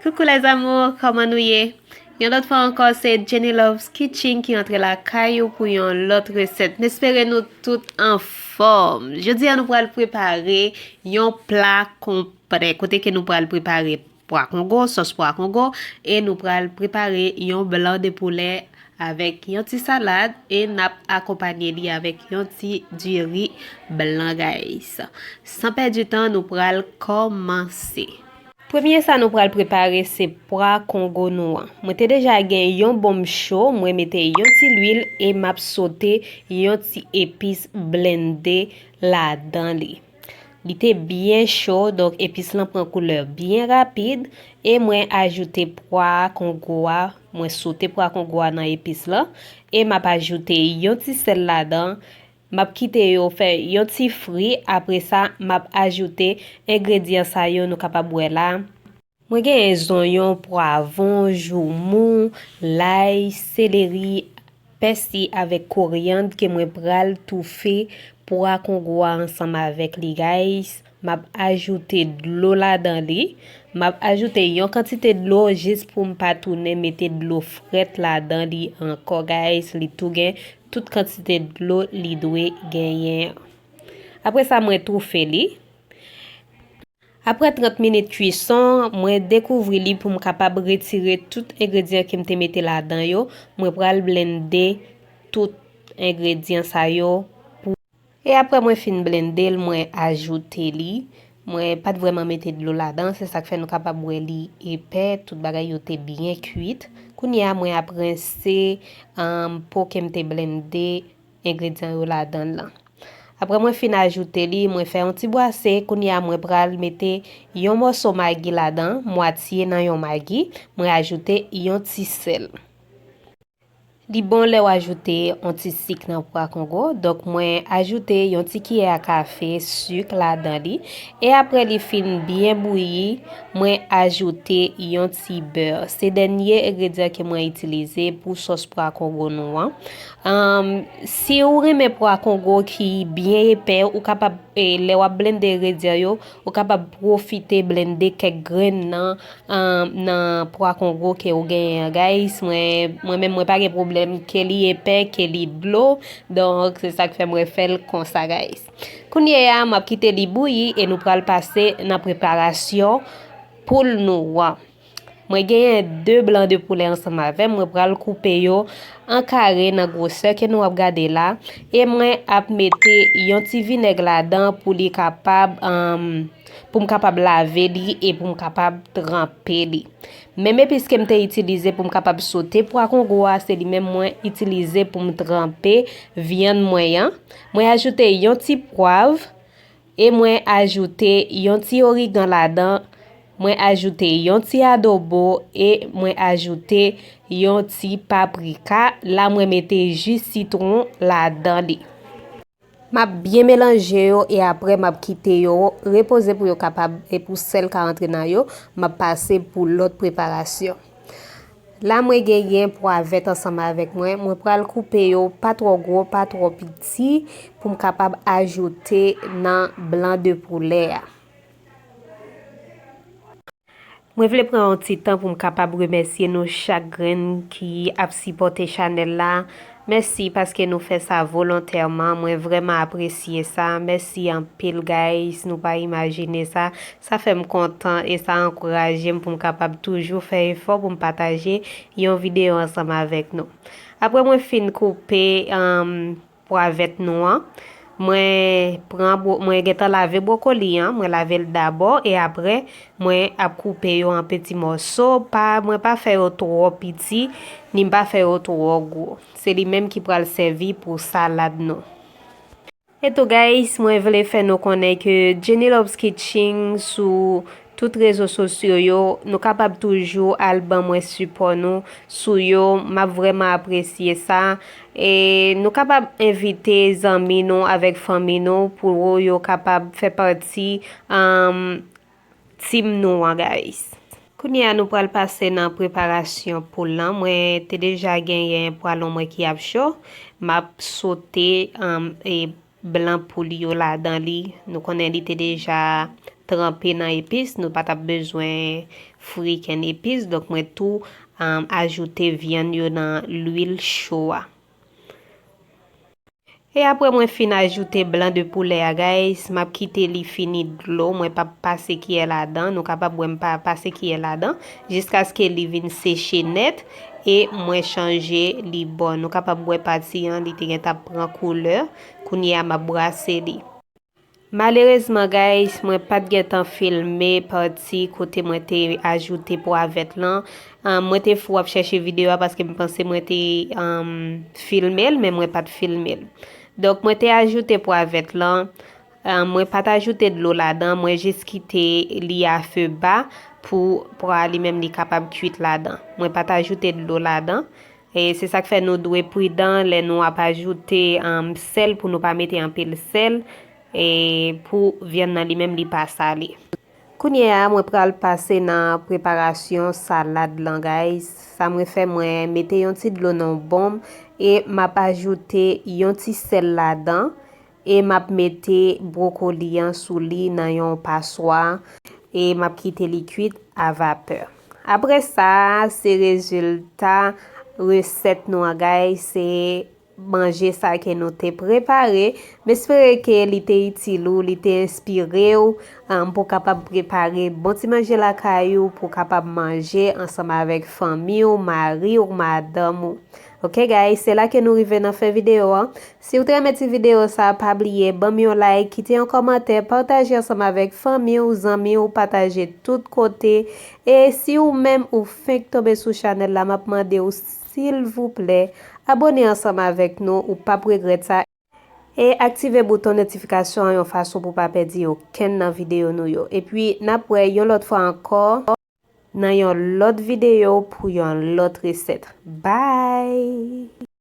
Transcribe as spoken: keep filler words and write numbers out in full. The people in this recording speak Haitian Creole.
Coucou les amours, kòman nou ye? Yon lòt fwa ankò, se Jenny Loves Kitchen ki antre lakay ou pou yon lòt resèt. M espere nou tout anfòm. Jodi a, nou pral prepare yon pla konplè. Kote ke nou pral prepare pwa kongo, sòs pwa kongo, e nou pral prepare yon blan de poulè avèk yon ti salad e n ap akonpanye li avèk yon ti diri blan, guys. San pèdi tan, nou pral kòmanse. Premye sa nou pral prepare se pwa kongo nou an. Mwen te deja gen yon bonm cho, mwen mete yon ti lwil e m ap sote yon ti epis blende ladan li. Li te byen cho, donk epis lan pran koulè byen rapid e mwen ajoute pwa kongo a, mwen sote pwa kongo a nan epis lan e m ap ajoute yon ti sèl ladan. M ap kite yo fè yon ti fri, apre sa, m ap ajoute engredyan sa yo nou kapab wè la. Mwen genyen zonyon, pwavwon, joumou, lay, seleri, pèsi avèk koryann ke mwen pral toufe pwa kongo a ansanm avèk li, guys. M ap ajoute dlo ladan li. M ap ajoute yon kantite dlo jis pou m pa tounen mete dlo frèt ladan li ankò, guys. Li tou gen tout kantite dlo li dwe genyen an. Apre sa, mwen toufe li. Apre trant minit kwison, mwen dekouvri li pou m kapab retire tout engredyan ke m te mete ladan yo. Mwen pral blende tout engredyan sa yo pou, e apre mwen fin blende l, mwen ajoute li. Mwen pa t vrèman mete dlo ladan, se sa k fè nou kapab wè li epè, tout bagay yo te byen kwit. Kounye a, mwen ap rense, um, po ke m te blende engredyan yo ladan l lan. Apre mwen fin ajoute li, mwen fè yon ti bwase. Kounye a, mwen pral mete yon mòso magi ladan, mwatye nan yon magi. Mwen ajoute yon ti sèl. Li bon lè w ajoute yon ti sik nan pwa kongo. Donk, mwen ajoute yon ti kiyè a kafe sik ladan li. E apre li fin byen bouyi, mwen ajoute yon ti bè. Se dènye engredyan ke mwen itilize pou sòs pwa kongo nou an. Anm, si w renmen pwa kongo ki byen epè, ou kapab, e, lè w ap blende engredyan yo, ou kapab pwofite blende kèk grenn nan, anm, nan pwa kongo ke w genyen an, guys. Mwen, mwen menm, mwen pa gen pwoblèm ke li epè, ke li dlo. Donk, se sa k fè mwen fè l konsa, guys. Kounye a, m ap kite li bouyi e nou pral pase nan preparasyon poul nou an. Mwen genyen de blan de poulè ansanm avè m. Mwen pral koupe yo an kare nan gwosè ke nou ap gade la. E mwen ap mete yon ti vinèg ladan pou li kapab, anm, pou m kapab lave li e pou m kapab tranpe li. Menm epis ke m te itilize pou m kapab sote pwa kongo a, se li menm mwen itilize pou m tranpe vyann mwen an. Mwen ajoute yon ti pwav. E mwen ajoute yon ti origan ladan, mwen ajoute yon ti adobo e mwen ajoute yon ti paprika. La, mwen mete ji sitwon ladan li. M ap byen melanje yo e apre m ap kite yo repoze pou yo kapab, e pou sèl ka antre nan yo, m ap pase pou lòt preparasyon. La, mwen genyen pwa vèt ansanm avèk mwen. Mwen pral koupe yo pa twò gwo, pa twò piti, pou m kapab ajoute nan blan de poulè a. Mwen vle pran yon ti tan pou m kapab remèsye nou chak grenn ki ap sipòte chanèl la. Mèsi paske nou fè sa volontèman. Mwen vrèman apresye sa. Mèsi anpil, guys. Nou pa imajine sa. Sa fè m kontan e sa ankouraje m pou m kapab toujou fè efò pou m pataje yon videyo ansanm avèk nou. Apre mwen fin koupe, anm, pwa vèt nou an, mwen pran bwo-, mwen gentan lave bwokoli an, mwen lave l dabò e apre mwen ap koupe yo an peti mòso. Pa, mwen pa fè yo twò piti, ni m pa fè yo twò gwo. Se li menm ki pral sèvi pou salad nou. E tou, guys, mwen vle fè nou konnen ke Jenny Loves Kitchen sou tout rezo sosyo yo, nou kapab toujou al ban mwen sipò nou sou yo. M ap vrèman apresye sa. E nou kapab envite zanmi nou avèk fanmi nou pou yo kapab fè pati, anm, team nou an, guys. Kounye a, nou pral pase nan preparasyon poul lan. Mwen te deja genyen pwalon mwen ki ap cho. M ap sote, anm, e blan poul yo ladan li. Nou konnen li te deja tranpe nan epis, nou pa t ap bezwen fri kenn epis, donk mwen tou, um, ajoute vyann yo nan lwil cho a. E apre mwen fin ajoute blan de poulè a, guys, m ap kite li fini dlo, mwen p ap pase kiyè ladan, nou kapab wè m pa pase kiyè ladan, jiskaske li vin seche nèt, e mwen chanje li bò. Nou kapab wè pati an, li te gentan pran koulè, kounye a m ap brase li. Malerezman, guys, mwen pa t gentan filme pati kote mwen te ajoute pwa vèt lan. Ah, mwen te fou ap chèche videyo a paske m panse mwen te, um, filme l, men mwen pa t filme l. Donk, mwen te ajoute pwa vèt lan. Ah, mwen pa t ajoute dlo ladan, mwen jis kite li a fe ba pou pwa a li menm li kapab kuit ladan. Mwen pa t ajoute dlo ladan. E se sa k fè nou dwe pridan lè nou ap ajoute, um, sèl, pou nou pa mete anpil sèl, e pou vyann nan li menm li pa sale. Kounye a, mwen pral pase nan preparasyon salad lan, guys. Sa mwen fè, mwen mete yon ti dlo nan yon bonm e m ap ajoute yon ti sèl ladan e m ap mete bwokoli an sou li nan yon paswa e m ap kite li kuit a vapè. Apre sa, se rezilta resèt nou an, guys, se manje sa ke nou te prepare. M espere ke li te itil ou, li te enspire w, um, pou w kapab prepare bon ti manje lakay ou, pou w kapab manje ansanm avèk fanmi w, mari w, madanm ou. Ok, guys, se la ke nou rive nan fen videyo an. Si w te renmen ti videyo sa, pa bliye ban m yon like, kite yon kòmantè, pataje ansanm avèk fanmi w, zanmi w, pataje tout kote. E si ou menm ou fenk tonbe sou chanèl la, m ap mande w silvouplè, abòne ansanm avèk nou, ou p ap regrèt sa. E aktive bouton notifikasyon an yon fason pou w pa pèdi okenn nan videyo nou yo. Epi, n ap wè yon lòt fwa ankò nan yon lòt videyo pou yon lòt resèt. Bye!